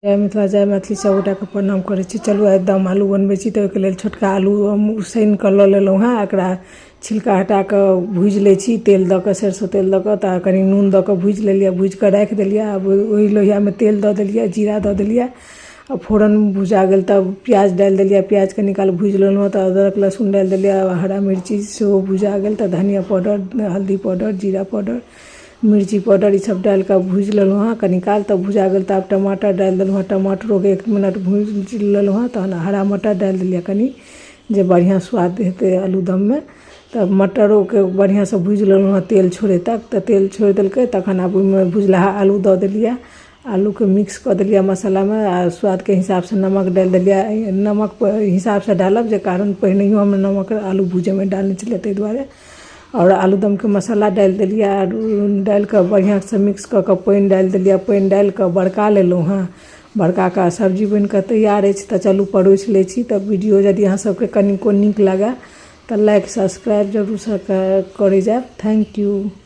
जय मिथिला, जय मैथिली। सब गोटाके प्रणाम करै छी। चलू, आइ दम आलू बनबै छी, तऽ ओहिके लेल छोटका आलू हम उसैन कऽ लऽ लेलहुँ हेँ। एकरा छिलका हटा कऽ भूजि लै छी तेल दऽ कऽ, सरिसो तेल दऽ कऽ। तऽ कनि नून दऽ कऽ भूजि लेलियै, भूजि कऽ राखि देलियै। आब ओहि लोहियामे तेल दऽ देलियै, जीरा दऽ देलियै आ फोरन भुजा गेल तऽ प्याज डालि देलियै। प्याज कनि काल भूजि लेलहुँ तऽ अदरक लहसुन डालि देलियै। हरा मिर्ची सेहो भुजा गेल तऽ धनिया पाउडर, हल्दी पाउडर, जीरा पाउडर, मिर्ची पाउडर, ईसब डालिकऽ भुजि लेलहुँ हँ कनि काल। तऽ भुजा गेल तऽ आब टमाटर डालि देलहुँ हँ। टमाटरोके एक मिनट भुजि लेलहुँ हँ, तहन हरा मटर डालि देलियै कनि, जे बढ़िआँ स्वाद हेतै आलूदममे। तऽ मटरोके बढ़िआँसँ भुजि लेलहुँ हँ तेल छोड़ै तक। तऽ तेल छोड़ि देलकै, तखन आब ओहिमे भुजलाहा आलू दऽ देलियै। आलूके मिक्स कऽ देलियै मसालामे आ स्वादके हिसाबसँ नमक डालि देलियै। नमक हिसाबसँ डालब, जे कारण पहिनहियो हम नमक आलू भूजैमे डालने छलियै, ताहि दुआरे। आओर आलूदमके मसाला डालि देलियै आर डालि कऽ बढ़िआँसँ मिक्स कऽ कऽ पानि डालि देलियै। पानि डालि कऽ बरका लेलहुँ हँ। बरका कऽ सब्जी बनि कऽ तैयार अछि, तऽ चलू परोसि लै छी। तऽ वीडियो यदि अहाँ सभके कनिको नीक लागय तऽ लाइक, सब्सक्राइब जरूरसँ करै जायब। Thank U.